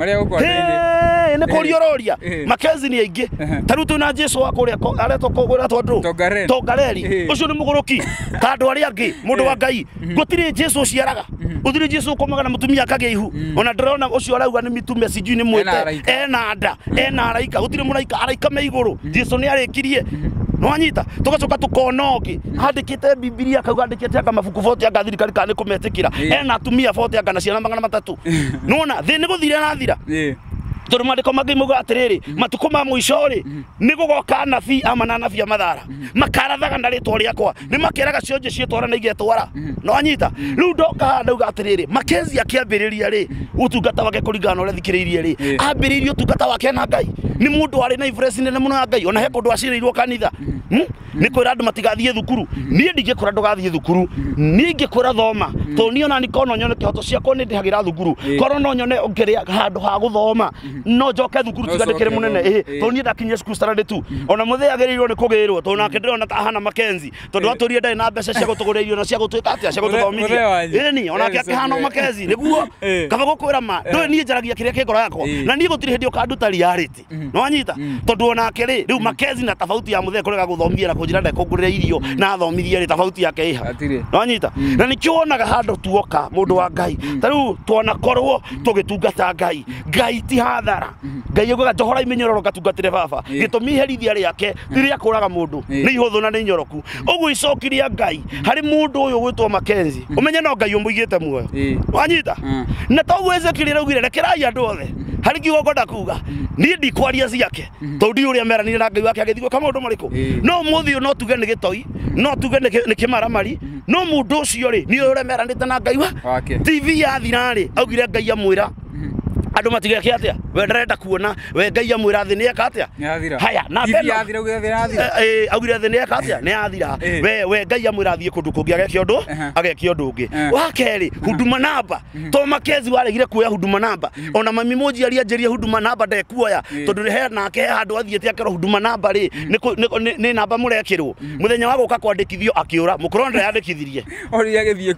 Nĩ kũria ũroria. Makenzi nĩ aingĩ. Ta rĩu twĩna Jesu wa kũrĩa aretwo kũretwo ndũ? Tongareri. Ũcio nĩ mũgũrũki. Ta andũ arĩa angĩ, mũndũ wa Ngai. Gũtirĩ Jesu ũciaraga. Gũtirĩ Jesu ũkomaga na mũtumia akagĩa ihu. Ona ndĩrona ũcio arauga nĩ mitume sijui nĩ mwĩte. Ena nda, ena araika. Gũtirĩ mũraika, araika me igũrũ. Jesu nĩ arĩkirie. Nwanyita tugacoka tukona ũngĩ andĩkĩte Bibilia kauga andĩkĩte anga mabuku 40 anga thirikari kana nĩ kũmetĩkĩra ena atumia 40 anga na ciana 300. Nĩwona thĩ nĩ gũthira ĩrathira. Tondũ maandĩko mangĩ mauga atĩrĩrĩ, matukũ ma mũico rĩ nĩ gũgoka anabii ama na anabii a mathara makarathaga na rĩtwa rĩakwa, nĩ makeraga cionje cietwara na igetwara. Nwanyita rĩu ndoka haha ndauga atĩrĩrĩ, Makenzi akĩambĩrĩria rĩ ũtungata wake kũringana na ũrĩa thikĩrĩirie rĩ, ambĩrĩirie ũtungata wake na Ngai. Nĩ mũndũ warĩ na influence nene mũno ya Ngai, ona he kũndũ acirĩirwo kanitha. Nĩ kwĩra andũ matigathiĩ thukuru. Niĩ ndingĩkwĩra ndũgathiĩ thukuru, niĩ ingĩkwĩra thoma, tondũ niĩ ona nĩ nyone kĩhoto ciakwa nĩ ndĩhagĩra thukuru. Korwo no nyone ngĩrĩa handũ ha gũthoma no njoke thukuru tiga ndĩkĩrĩ mũnene. Tondũ niĩ ndakinyire cukuru standard 2. Ona mũthee agĩrĩirwo nĩ kũgĩrwo tondũ nake ndĩrona ta ahana Makenzi, tondũ atũrire ndarĩ na mbeca cia gũtũgũrĩra irio na cia gũtwĩka atĩa, cia gũtũthomithia. Ĩni onake akĩhana Makenzi nĩguo kaba gũkwĩra ma ndũĩ niĩ njaragia kĩrĩa kĩ ngoro yakwa, na niĩ gũtirĩ hĩndĩ ũkanduta reality. Nwanyita tondũ onake rĩ rĩu Makenzi na tofauti ya mũthee kũrega gũthomithia na kũnjĩra ndekũngũrĩra irio na athomithie rĩ tofauti yake ĩha. Nwanyita na nĩkĩo wonaga handũ tuoka mũndũ wa Ngai ta rĩu twanakorwo tũgĩtungata Ngai. Ngai ti hathara. Ngai augaga njohora imenyororo ngatungatĩre baba. Gĩtũmi iherithia rĩake ti rĩa kũraga mũndũ, nĩ ihũthũ na nĩ inyoroku. Ũguo icoki rĩa Ngai harĩ mũndũ ũyũ gwĩtwo Makenzi, ũmenye no Ngai ũmũigĩte muoyo. Wanyita na toguo Ezekiel araugire rekerai andũ othe harĩ kiugo ngwenda kuga niĩ ndikwaria ciake tondũ ndiũĩ ũrĩa meranire na Ngai wake agĩthiĩ gwĩka maũndũ marĩkũ. No mũthĩ ũyũ no tuge nĩ gĩtoi, no tuge nĩ kĩmaramari, no mũndũ ũcio rĩ nĩ ũrĩa meranĩte na Ngai wake. TV yathira rĩ augire Ngai amwĩra andũ matigeke atĩa, we ndarenda kuona we Ngai amwĩra thĩ nĩ eka atĩa. Haya na augire thĩ nĩ eka atĩa, nĩ yathira. We Ngai amwĩra athiĩ kũndũ kũngĩ ageke ũndũ, ageke ũndũ ũngĩ. Wa kerĩ Huduma namba, to Makenzi waregire kuoya Huduma namba, ona mami mũnjiari anjĩrie Huduma namba ndekuoya tondũ he nake he handũ athiĩte akerwo Huduma namba rĩ nĩ namba mũrekĩrwo. Mũthenya wa gũka kwandĩkithio akĩũra, mũkũrũ ndeyandĩkithirie,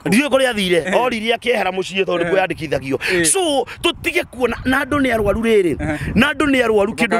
ndiũĩ kũrĩa athire, oririe akĩehera mũciĩ tondũ nĩ kwĩyandĩkithagio. So tũtige kuona na andũ nĩ arwaru rĩrĩ, na andũ nĩ arwaru kĩndũ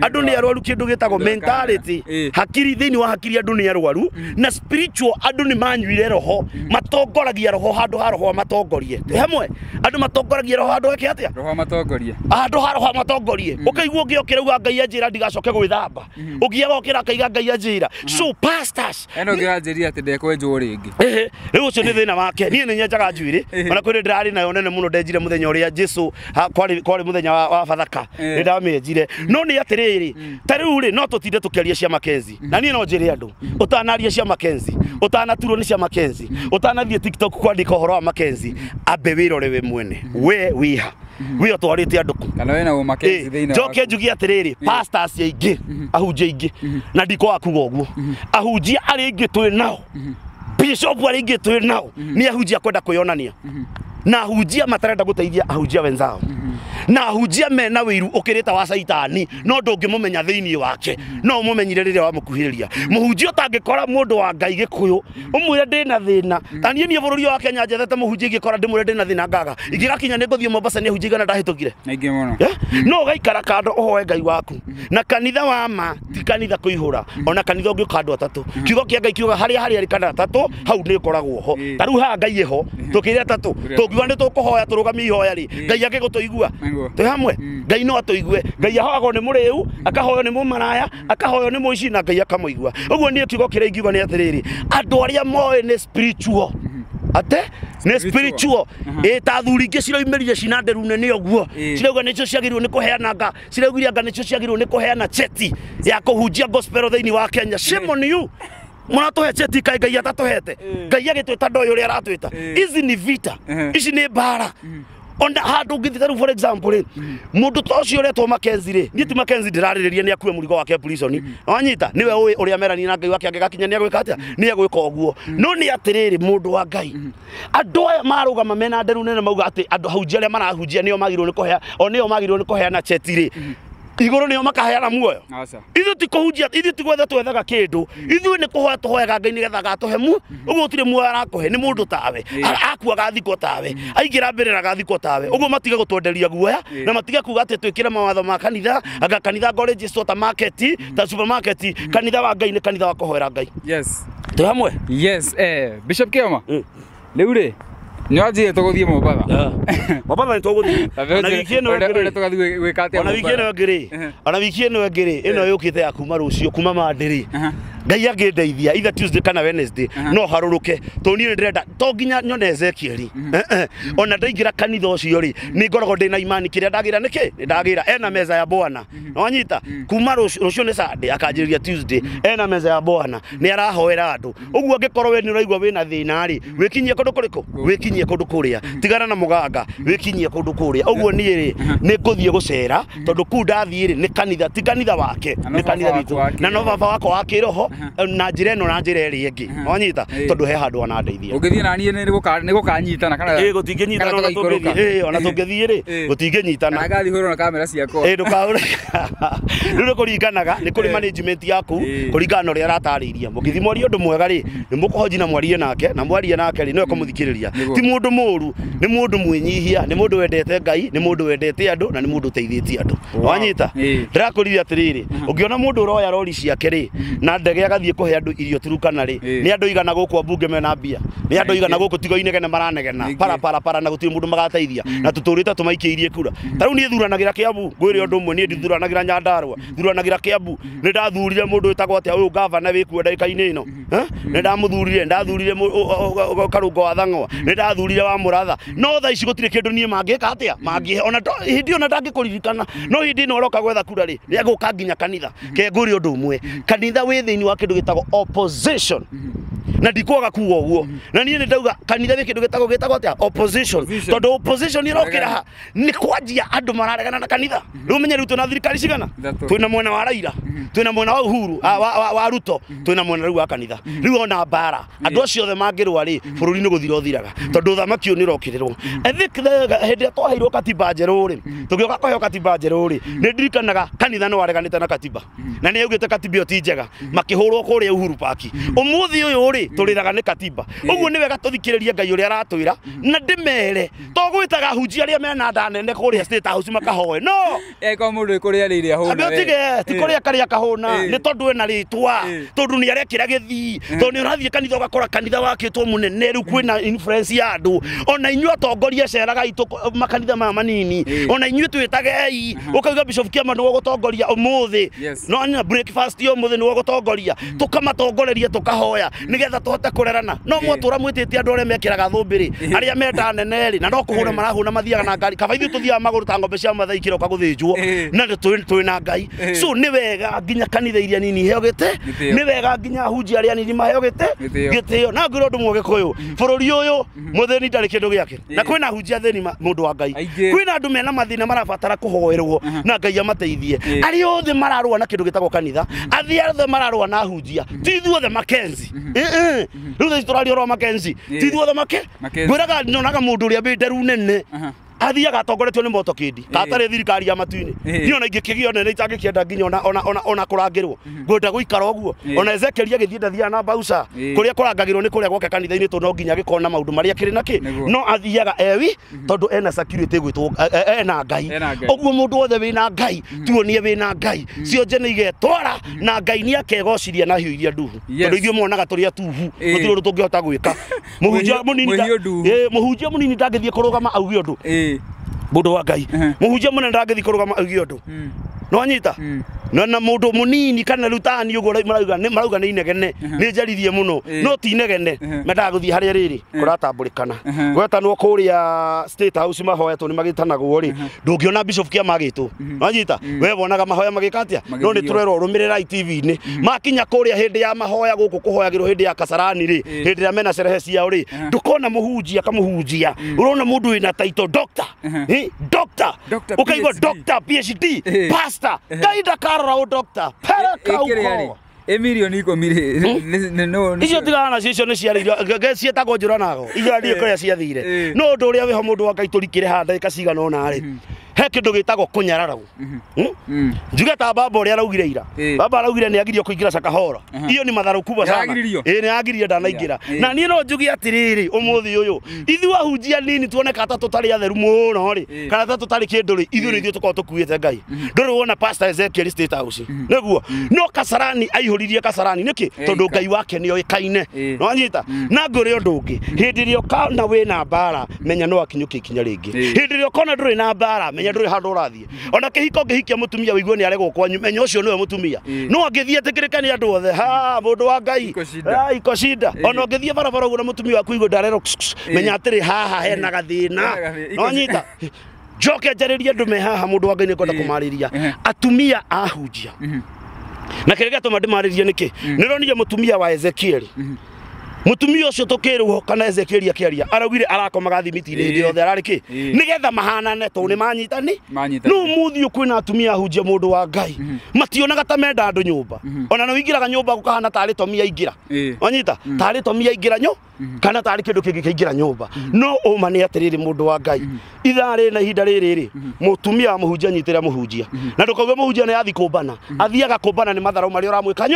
andũ nĩ arwaru kĩndũ gĩtagwo mentality, hakiri thĩinĩ wa hakiri andũ nĩ arwaru, na spiritual andũ nĩ manyuire roho, matongoragia roho handũ ha roho matongorie. Hamwe andũ matongoragia roho handũ hake atĩa, roho matongorie handũ ha roho matongorie. Ũkaigua ũngĩ ũkĩrauga Ngai anjĩra ndigacoke gwĩthamba, ũngĩ agokĩra akaiga Ngai anjĩra. So pastors eno ngĩranjĩria atĩ ndekwenjwo rĩngĩ. Rĩu ũcio nĩ thĩna wake. Niĩ nĩ nyenjaga njuĩrĩ, ona kwĩ ndĩrarĩ nayo nene mũno, ndenjire mũthenya ũrĩa Jesu kwarĩ mũthenya wa Bathaka nĩ ndamĩenjire. No nĩ atĩrĩrĩ, ta rĩu rĩ no tũtinde tũkĩaria cia Makenzi, na niĩ no njĩre andũ ũtanaria cia Makenzi, ũtanaturwo nĩ cia Makenzi, ũtanathiĩ TikTok kwandĩka ũhoro wa Makenzi, ambe wĩrore we mwene, we wĩha we ũtwarĩte andũ kũ. Kana wĩna ũ Makenzi thĩinĩ waku. Njoke njugie atĩrĩrĩ, pastors aingĩ, ahunjia aingĩ, na ndikwaga kuga ũguo, ahunjia arĩa aingĩ twĩ nao, bishop arĩa aingĩ twĩ nao nĩ ahunjia kwenda kwĩyonania, na ahunjia matarenda gũteithia ahunjia wenzao, na ahunjia mena wĩiru ũkĩrĩte wa caitani, no ndũngĩmũmenya thĩinĩ wake, no ũmũmenyire rĩrĩa wamũkuhĩrĩria. Mũhunjia ũtangĩkora mũndũ wa Ngai Gĩkũyũ ũmwĩre ndĩna thĩna, ta niĩ bũrũri wa Kenya njethete mũhunjia ingĩkora ndĩmwĩre ndĩna thĩna ngaga, ingĩgakinya nĩ ngũthiĩ Mombasa nĩ ahunjia igana ndahĩtũkire. No ũgaikara kando ũhoe Ngai waku. Na kanitha wa ma ti kanitha kũihũra, ona kanitha ũngĩũka andũ atatũ, kiugo kĩa Ngai kiuga harĩa harĩa arĩ kana atatũ hau nĩ ũkoragwo ho. Ta rĩu haha Ngai ĩho tũkĩre atatũ, tũngiuga nĩ tũkũhoya tũrũgamie ihoya rĩ, Ngai angĩgũtũigua twĩ hamwe. Ngai no atũigue. Ngai ahoyagwo nĩ mũrĩu, akahoywo nĩ mũmaraya, akahoywo nĩ mũici, na Ngai akamũigua. Ũguo niĩ kiugo kĩrĩa ingiuga nĩ atĩrĩrĩ, andũ arĩa moĩ nĩ spiritual, ate nĩ spiritual, ta athuri ingĩ ciroimĩrire cina nderu nene ũguo, cirauga nĩcio ciagĩrĩirwo nĩ kũheana nga, ciraugire anga nĩcio ciagĩrĩirwo nĩ kũheana cheti ya kũhunjia gospel thĩinĩ wa Kenya. Shame on you. Mũratũhe cheti kaĩ Ngai atatũhete? Ngai agĩtwĩta ndoĩ ũrĩa aratwĩta. Ici nĩ vita, ici nĩ mbara. Ona handũ ũngĩthiĩ ta rĩu for example rĩ, mũndũ ta ũcio ũretwo Makenzi rĩ, niĩ ti Makenzi ndĩrarĩrĩria nĩ akue mũrigo wake prison. Wanyita nĩwe ũĩ ũrĩa merania na Ngai wake angĩgakinya nĩ agwĩka atĩa, nĩ agwĩka ũguo. No nĩ atĩrĩrĩ, mũndũ wa Ngai, andũ aya marũgama mena nderu nene mauga atĩ andũ ahunjia arĩa marahunjia nĩo magĩrĩirwo nĩ kũhea, o nĩo magĩrĩirwo nĩ kũheana cheti rĩ, Igũrũ nĩo makaheana muoyo. Ithuĩ ti kũhunjia, ithuĩ ti gwetha twethaga kĩndũ, ithuĩ nĩ kũhoya tũhoyaga Ngai nĩgetha agatũhe mu. Ũguo gũtirĩ muoyo arakũhe, nĩ mũndũ tawe, akua agathikwo tawe, aingĩra mbĩrĩra agathikwo tawe. Ũguo matige gũtwenderia guoya na matige kuga atĩ twĩkĩre mawatho ma kanitha, anga kanitha ngo register ta market, ta supermarket. Kanitha wa Ngai nĩ kanitha wa kũhoera Ngai. Yes. Twĩ hamwe? Yes, Bishop Kiama. Rĩu rĩ, nĩwanjire tũgũthiĩ Mombatha. Mombatha nĩ tũgũthiĩ. Ona wiki ĩno ĩngĩ rĩ, tũgathiĩ gwĩka atĩa? Ona wiki ĩno ĩngĩ rĩ, ona wiki ĩno ĩngĩ rĩ, ĩno yũkĩte ya kuma rũciũ, kuma Monday rĩ. Ngai angĩndeithia either Tuesday kana Wednesday no harũrũke, tondũ niĩ nĩndĩrenda to nginya nyone Ezekiel. Ona ndaingĩra kanitha ũcio rĩ, nĩ ngoragwo ndĩna imani kĩrĩa ndagĩra nĩkĩ? Nĩ ndagĩra. Ena meza ya Bwana. Nĩwanyita? Kuma rũciũ nĩ Sunday, akanjĩrĩria Tuesday, ena meza ya Bwana, nĩ arahoera andũ. Ũguo angĩkorwo we nĩ ũraigua wĩna thĩna rĩ, wĩkinyie kũndũ kũrĩkũ? Wĩkinyie kũndũ kũrĩa. Tigana na mũganga, wĩkinyie kũndũ kũrĩa. Ũguo niĩ rĩ, nĩ ngũthiĩ gũcera, tondũ kũu ndathiĩ rĩ, nĩ kanitha, ti kanitha wake, nĩ kanitha witũ. Na no baba wakwa wa kĩroho, na njĩra ĩno na njĩra ĩrĩa ĩngĩ. Wanyita? Tondũ he handũ anandeithia. Ũngĩthiĩ na niĩ nĩ gũkanyitana kana gũtingĩnyitana ona tũngĩthiĩ. Ona tũngĩthiĩ rĩ, gũtingĩnyitana. Kana ngathiĩ hũrwo na kamera ciakwa. Ndũkahũre. Rĩu nĩ kũringanaga, nĩ kũrĩ management yaku, kũringana na ũrĩa aratarĩiria. Mũngĩthiĩ mwarie ũndũ mwega rĩ, nĩ mũkũhonji na mwarie nake, na mwarie nake rĩ, nĩwe kũmũthikĩrĩria. Ti mũndũ mũũru, nĩ mũndũ mwĩnyihia, nĩ mũndũ wendete Ngai, nĩ mũndũ wendete andũ, na nĩ mũndũ ũteithĩtie andũ. Wanyita? Ndĩrakũrire atĩrĩrĩ, ũngĩona mũndũ ũroya rori ciake rĩ, na ndege agathiĩ kũhe andũ irio Turukana rĩ, nĩ andũ igana gũkũ ambunge mena mbia, nĩ andũ igana gũkũ tigo inegene maranegena para para para, na gũtirĩ mũndũ magateithia, na tũtũrĩte tũmaikĩirie kura. Ta rĩu niĩ thuranagĩra Kĩambu, ngwĩre ũndũ ũmwe, niĩ ndithuranagĩra Nyandarũa, thuranagĩra Kĩambu. Nĩ ndathurire mũndũ wĩtagwo atĩa ũyũ gavana wĩkuo ndagĩka-inĩ ĩno, nĩ ndamũthurire, ndathurire Karũngo wa Thang'wa, nĩ ndathurire wa Mũratha. No thaa ici gũtirĩ kĩndũ niĩ mangĩka atĩa, mangĩhe ona hĩndĩ ĩyo na ndangĩkũririkana, no hĩndĩ ĩno aroka gwetha kura rĩ, nĩ egũka nginya kanitha. Ke ngwĩre ũndũ ũmwe, kanitha wĩ thĩinĩ wa kĩndũ gĩtagwo opposition, na ndikwaga kuga ũguo. Na niĩ nĩ ndauga kanitha wĩ kĩndũ gĩtagwo atĩa? Opposition. Tondũ opposition ĩrokĩra ha? Nĩ kwanjia andũ mararegana na kanitha. Rĩu menye rĩu twĩna thirikari cigana? Twĩna mwena wa Raila, twĩna mwena wa Uhuru, wa Ruto, twĩna mwena rĩu wa kanitha. Rĩu ona mbara, andũ acio othe mangĩrũa rĩ, bũrũri nĩ gũthira ũthiraga, tondũ ũthamaki ũyũ nĩ ũrokĩrĩrwo. I think hĩndĩ ĩrĩa twaheirwo katiba njerũ rĩ, tũgĩũka kũheo katiba njerũ rĩ, nĩ ndirikanaga kanitha nĩ wareganĩte na katiba, na nĩ yaugĩte katiba ĩyo ti njega, makĩhũrwo kũrĩa Uhuru Park. Ũmũthĩ ũyũ rĩ, tũrĩraga nĩ katiba. Ũguo nĩ wega tũthikĩrĩrie Ngai ũrĩa aratwĩra, na ndĩmere to gwĩtaga ahunjia arĩa mena nda nene kũrĩa State House makahoe. No kwa mũndũ kũrĩa rĩrĩa hũna. Ambe ũtige, ti kũrĩa karĩa kahũna, nĩ tondũ ena rĩtwa, tondũ nĩ arekĩra gĩthii, tondũ nĩ ũrathiĩ kanitha ũgakora kanitha wakĩtwo mũnene, rĩu kwĩna influence ya andũ. Ona inyuĩ atongoria ceragai makanitha maya manini, ona inyuĩ twĩtagei, ũkauga Bishop Kiama nĩwe ũgũtongoria ũmũthĩ, no na breakfast ũmũthĩ nĩwe ũgũtongoria, tũkamatongoreria tũkahoya nĩgetha tũhote kũrerana. No mwatũra mwĩtĩte andũ arĩa mekĩraga thũmbĩ rĩ, arĩa menda nene rĩ, na no kũhũna marahũna mathiaga na ngari, kaba ithuĩ tũthiaga magũrũ ta ng'ombe cia Mathai kĩroka gũthĩnjwo, na twĩ na Ngai. So nĩ wega nginya kanitha iria nini iheo gĩtĩ, nĩ wega nginya ahunjia arĩa nini maheo gĩtĩ gĩtĩo. Na ngwĩra ũndũ ũmwe Gĩkũyũ, bũrũri ũyũ mũthĩni ndarĩ kĩndũ gĩake, na kwĩna ahunjia athĩni mũndũ wa Ngai, kwĩna andũ mena mathĩna marabatara kũhoerwo na Ngai amateithie. Arĩa othe mararũa na kĩndũ gĩtagwo kanitha, arĩa othe mararũa na ahunjia, ti ithuothe Mackenzie. Rĩu thaa ici tũraria ũhoro wa Mackenzie, ti ithuothe ngwĩraga nyonaga mũndũ ũrĩa wĩ nderu nene athiaga atongoretio nĩ motokĩndi katarĩ thirikari ya matu-inĩ. Niĩ ona ingĩkĩgĩa nene itangĩkĩenda nginya ona kũrangĩrwo, ngwenda gũikara ũguo. Ona Ezekiel agĩthiĩ ndathiaga na mbauca, kũrĩa kũrangagĩrwo nĩ kũrĩa gwake kanitha-inĩ, tondũ no nginya agĩkorwo na maũndũ marĩa kĩrĩ nakĩ, no athiaga ewi tondũ ena security ĩgwĩtwo ena Ngai. Ũguo mũndũ wothe wĩna Ngai tuonie wĩna Ngai, cionje nĩ igetwara na Ngai nĩ akegociria na hiũ iria nduhu, tondũ ithuĩ muonaga tũrĩ atuhu, gũtirĩ ũndũ tũngĩhota gwĩka. Mũhunjia mũnini ndangĩthiĩ kũrũgama auge ũndũ, mũndũ wa Ngai. Mũhunjia mũnene ndangĩthiĩ kũrũgama auge ũndũ. Nĩwanyita? Na mũndũ mũnini kana rĩu tani ũguo marauga nĩ inegene, nĩ njaririe mũno, no ti inegene, mendaga gũthiĩ harĩa rĩrĩ kũratambũrĩkana. Gwetanwo kũrĩa State House mahoya tondũ nĩ magĩtanagwo rĩ, ndũngĩona Bishop Kiama agĩtwo. Nĩwanyita? We wonaga mahoya magĩka atĩa? No nĩ tũrerwo rũmĩrĩrai TV-inĩ. Makinya kũrĩa hĩndĩ ya mahoya gũkũ kũhoyagĩrwo hĩndĩ ya Kasarani rĩ, hĩndĩ ĩrĩa mena cerehe ciao rĩ, ndũkona mũhunjia kamũhunjia, ũrona mũndũ wĩna title doctor, doctor, ũkaigua doctor, PhD, pastor, Ngai ndakarora ũ doctor, pereka uko. Milioni 10 rĩ, icio tigana nacio, icio nĩ ciarĩirio ciĩtagwo njũranago, icio ndiĩ kũrĩa ciathire. No ũndũ ũrĩa wĩho mũndũ wa Ngai tũrikĩre haha ndagĩka cigana ũna rĩ, He kĩndũ gĩtagwo kũnyararagwo. Njuge ta baba ũrĩa araugire ira. Baba araugire nĩ agirio kũingĩra Shakahola. Iyo ni madharau kubwa sana. Nĩ agirio ndanaingĩra. Na niĩ no njuge atĩrĩrĩ ũmũthĩ ũyũ ithuĩ ahunjia nini tuoneka ta tũtarĩ atheru mũno rĩ kana ta tũtarĩ kĩndũ rĩ ithuĩ nĩ ithuĩ tũkoragwo tũkuĩte Ngai. Ndũrĩ wona Pastor Ezekiel State House. Nĩguo no Kasarani aihũririe Kasarani nĩkĩ? Tondũ Ngai wake nĩ oĩkaine. Nĩwanyita? Na ngũrĩ ũndũ ũngĩ hĩndĩ ĩrĩa ũkona wĩna mbara menya no akinyũkie ikinya rĩngĩ. Hĩndĩ ĩrĩa ũkona ndũrĩ na mbara menya ndũrĩ handũ ũrathiĩ. Ona kĩhiko ũngĩhikia mũtumia ũigue nĩ aregwo kwanyu menya ũcio nĩwe mũtumia. No angĩthiĩ etĩkĩrĩke nĩ andũ othe ha mũndũ wa Ngai iko shida. Ona ũngĩthiĩ barabara ũguo na mũtumia waku igue ndarerwo menya atĩrĩ haha hena gathĩna. Nĩwanyita? Njoke njarĩrie andũ me haha mũndũ wa Ngai nĩ ngwenda kũmarĩria atumia ahunjia. Na kĩrĩa gĩatũma ndĩmarĩrie nĩkĩ? Nĩronire mũtumia wa Ezekiel. Mutumia ũcio tũkĩrwo kana Ezekiel akĩaria araugire arakomaga thimiti-inĩ hĩndĩ yothe ararĩ kĩ nĩgetha mahanane tondũ nĩ manyitani. No mũthiĩ kwĩna atumia ahunjia mũndũ wa Ngai mationaga ta menda andũ nyũmba. Ona nĩ ũingĩraga nyũmba gũkahana tarĩ tomi aingĩra. Wanyita? Tarĩ tomi aingĩra nyo kana tarĩ kĩndũ kĩngĩ kĩingĩra nyũmba. No ũma nĩ atĩrĩrĩ mũndũ wa Ngai ithaa rĩ na ihinda rĩrĩ rĩ mũtumia wa mũhunjia nyitĩra mũhunjia na ndũkauge mũhunjia nĩ athiĩ kũmbana athiaga kũmbana nĩ matharau marĩa ũramwĩka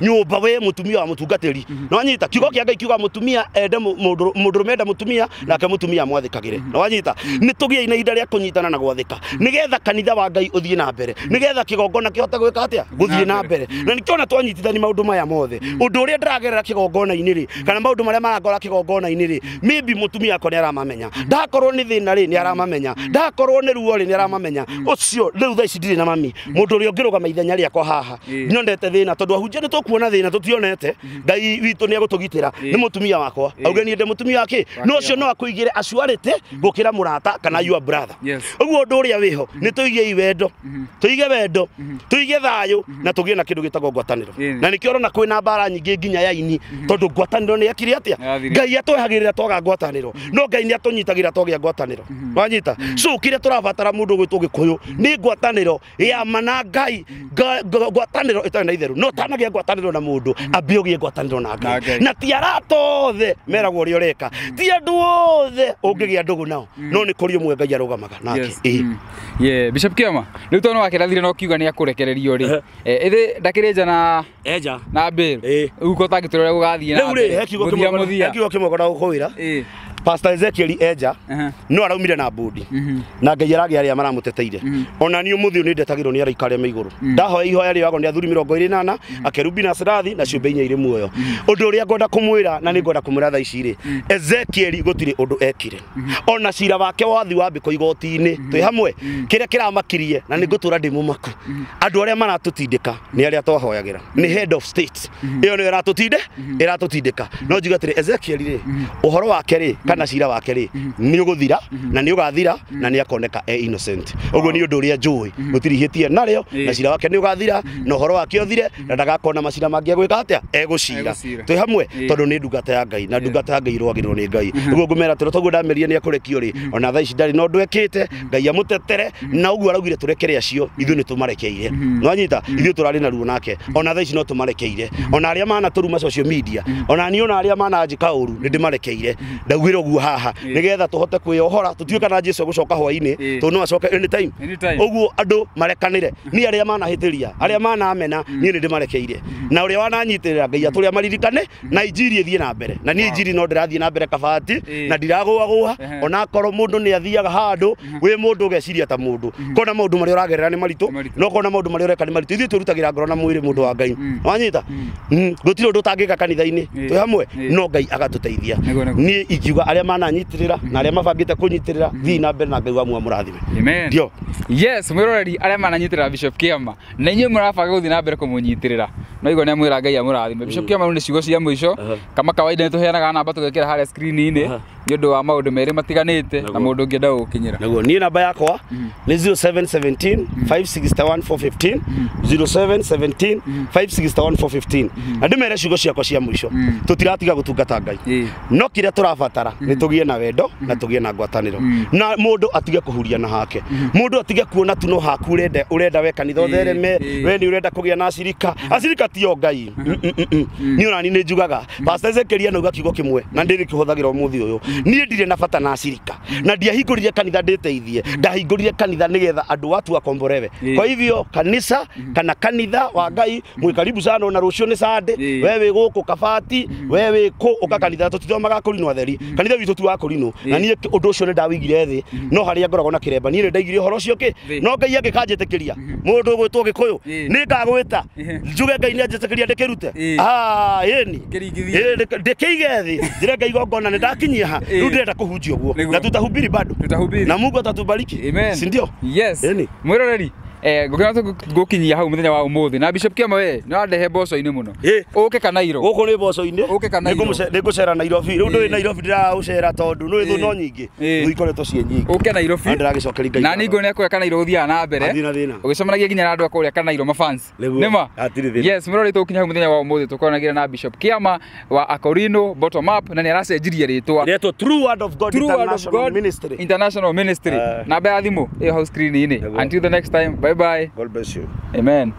nyũmba we mũtumia wa mũtungatĩri. Nĩwanyita? Kiugo kĩa Ngai kiuga mũtumia ende mũndũrũme ende mũtumia nake mũtumia amwathĩkagĩre. Nĩwanyita? Nĩ tũgĩei na ihinda rĩa kũnyitana na gwathĩka nĩgetha kanitha wa Ngai ũthiĩ na mbere nĩgetha kĩgongona kĩhote gwĩka atĩa gũthiĩ na mbere. Na nĩkĩona twanyitithani maũndũ maya mothe ũndũ ũrĩa ndĩragerera kĩgongona-inĩ rĩ kana maũndũ marĩa marangora kĩgongona-inĩ rĩ maybe mũtumia akwa nĩ aramamenya. Ndakorwo nĩ thĩna rĩ nĩ aramamenya. Ndakorwo nĩ ruo rĩ nĩ aramamenya. Ũcio rĩu thaa ici ndirĩ na mami mũndũ ũrĩa ũngĩrũgama ithenya rĩakwa haha nyonete thĩna tondũ ahunjia nĩ tũkuona thĩna tũtionete Ngai witũ nĩ egũtũgitĩra nĩ mũtumia wakwa auge niĩ ndĩ mũtumia wake no ũcio no akũigĩre assurity gũkĩra mũrata kana your brother. Ũguo ũndũ ũrĩa wĩho nĩ tũigei wendo tũige wendo tũige thayũ na tũgĩe na kĩndũ gĩtagwo ngwatanĩro. Na nĩkĩo ũrona kwĩna mbara nyingĩ nginya ya ini tondũ ngwatanĩro nĩ yakire atĩa Ngai atwehagĩrĩra twaga ngwatanĩro no Ngai nĩ atũnyitagĩra twagĩa ngwatanĩro. Wanyita? So kĩrĩa tũrabatara mũndũ ũgwĩtwo Gĩkũyũ nĩ ngwatanĩro ya mana Ngai ngwatanĩro ĩtarĩ na itheru. No ũtanagĩa ngwatanĩro na mũndũ ambie ũgĩe ngwatanĩro na Ngai. Na ti arata othe meragwo ũrĩa ũreka ti andũ othe ũngĩgĩa ndũgũ nao no nĩ kũrĩ ũmwe Ngai arũgamaga nake. Bishop Kĩama rĩu tondũ wakĩrathire no kiuga nĩ akũrekererio rĩ ĩthĩ ndakĩrĩ nja na eja na bail rĩu ko tangĩtũra ũrĩa gũgathiĩ na rĩu rĩ he kiugo kĩmwe ngwenda gũkũwĩra. Pastor Ezekiel eja no araumire na bodi na Ngai aragĩa arĩa maramũteteire. Ona niĩ ũmũthĩ ũyũ nĩ ndetagĩrwo nĩ araika arĩa me igũrũ. Ndahoya ihoya rĩoyagwo nĩ athuri 24 akerubi na serathi na ciũmbe inya irĩ muoyo. Ũndũ ũrĩa ngwenda kũmwĩra na nĩ ngwenda kũmwĩra thaa ici rĩ Ezekiel gũtirĩ ũndũ ekire. Ona cira wake wathi wambĩkwo igoti-inĩ twĩ hamwe kĩrĩa kĩramakirie na nĩ ngũtũra ndĩ mũmaku. Andũ arĩa maratũtindĩka nĩ arĩa twahoyagĩra nĩ head of state ĩyo nĩyo ĩratũtindĩka. No njuge atĩrĩ Ezekiel rĩ ũhoro wake rĩ kana cira wake rĩ nĩ ũgũthira na nĩ ũgathira na nĩ akoneka e innocent. Ũguo nĩ ũndũ ũrĩa njũĩ gũtirĩ ihĩtia narĩo na cira wake nĩ ũgathira na ũhoro wake ũthire na ndagakona macira mangĩ egwĩka atĩa egũcira. Twĩ hamwe tondũ nĩ ndungata ya Ngai na ndungata ya Ngai ĩrũagĩrĩrwo nĩ Ngai. Ũguo ngũmera atĩrĩ toguo ndameria nĩ akũrekio rĩ ona thaa ici ndarĩ na ũndũ ekĩte Ngai amũtetere na ũguo araugire tũrekere acio ithuĩ nĩ tũmarekeire. Nĩwanyita? Ithuĩ tũrarĩ na ruo nake ona thaa ici no tũmarekeire. Ona arĩa manatũruma social media ona niĩ ona arĩa mananjĩka ũru nĩ ndĩmarekeire. Ndaugire ũguo haha nĩgetha tũhote kwĩyohora tũtiũĩ kana Jesu egũcoka hwaĩ-inĩ tondũ no acoke anytime. Ũguo andũ marekanĩre niĩ arĩa manahĩtĩria arĩa manamena niĩ nĩ ndĩmarekeire na ũrĩa wananyitĩrĩra Ngai atũrĩa maririkane na injiri ĩthiĩ na mbere na niĩ injiri no ndĩrathiĩ na mbere kabati na ndiragũagũa onakorwo mũndũ nĩ athiaga handũ wĩ mũndũ ũgeciria ta mũndũ kona maũndũ marĩa ũragerera nĩ maritũ no kona maũndũ marĩa ũreka nĩ maritũ ithuĩ twĩrutagĩra ngoro na mwĩrĩ mũndũ wa Ngai. Wanyita? Gũtirĩ ũndũ ũtangĩka kanitha-inĩ twĩ hamwe no Ngai agatũteithia. Niĩ ingiuga arĩa mananyitĩrĩra na arĩa mabangĩte kũnyitĩrĩra thiĩ na mbere na Ngai wa mũrathime. Ndio. Yes, mwĩroreri arĩa mananyitĩrĩra Bishop Kĩama na inyuĩ mũrabanga gũthiĩ na mbere kũmũnyitĩrĩra no igua nĩ amwĩra Ngai amũrathime. Bishop Kĩama rĩu nĩ ciugo cia mũico kama kawaida nĩ tũheanaga namba tũgekĩra harĩa screen-inĩ nĩ ũndũ wa maũndũ merĩ matiganĩte na mũndũ ũngĩenda gũgũkinyĩra. Nĩguo niĩ namba yakwa nĩ 0717 561 415 0717 561 415 na ndĩmere ciugo ciakwa cia mũico tũtiratiga gũtungata Ngai no kĩrĩa tũrabatara nĩ tũgĩe na wendo na tũgĩe na ngwatanĩro na mũndũ atige kũhuria na hake mũndũ atige kuona tu no haku ũrenda we kanitha ũthereme we nĩ ũrenda kũgĩa na acirika acirika ti o Ngai. Niĩ ona niĩ nĩ njugaga Pastor Ezekiel anauga kiugo kĩmwe na ndĩrĩ kĩhũthagĩra ũmũthĩ ũyũ Niĩ ndirĩ na bata na acirika na ndiahingũrire kanitha ndĩteithie, ndahingũrire kanitha nĩgetha andũ watu wakomborewe. Kwa hivyo kanisa kana kanitha wa Ngai mwĩ karibu sana, ona rũciũ nĩ Sunday, we wĩ gũkũ Kabati, we wĩ kũ, ũka kanitha, tũtithomaga Akorino atheri, kanitha witũ ti wa Akorino. Na niĩ ũndũ ũcio nĩ ndawĩigire thĩ, no harĩa ngoragwo na kĩremba niĩ nĩ ndaigire ũhoro ũcio kĩ, no Ngai angĩkanjĩtĩkĩria mũndũ ũgwĩtwo Gĩkũyũ nĩ ngagwĩta njuge Ngai nĩ anjĩtĩkĩria ndĩkĩrute, ĩni ndĩkĩige thĩ njĩre Ngai igongona nĩ ndakinyia ha, rĩu ndĩrenda kũhunjia ũguo na tutahubiri bado na Mungu atatubariki. Amen. Si ndio? Yes. Mwĩroreri, ngũkena ngũkinyia hau mũthenya wa ũmũthĩ na Bishop Kĩama, we nĩ wandehe mboco-inĩ mũno. Ũke Kanairo. Gũkũ nĩ mboco-inĩ. Ũke Kanairo. Nĩngũcera Nairobi. Rĩu ndũĩ Nairobi ndĩraũcera tondũ nĩ thũ no nyingĩ. Thũ ikoretwo ciĩ nyingĩ. Ũke Nairobi. Na ndĩragĩcokeria Ngai. Na ningũ nĩ akũrĩa Kanairo ũthiaga na mbere. Ũgĩcemanagia nginya na andũ a kũrĩa Kanairo mafans. Nĩma? Yes, mwĩroreri, tũgũkinya hau mũthenya wa ũmũthĩ tũkoranagĩra na Bishop Kĩama wa Akorino Bottom Up, na nĩ aracenjirie rĩtwa. Rĩetwo True Word of God International Ministry. International Ministry. Namba ya thimũ ĩyo hau screen-inĩ. Until the next time, bye bye. God bless you. Amen.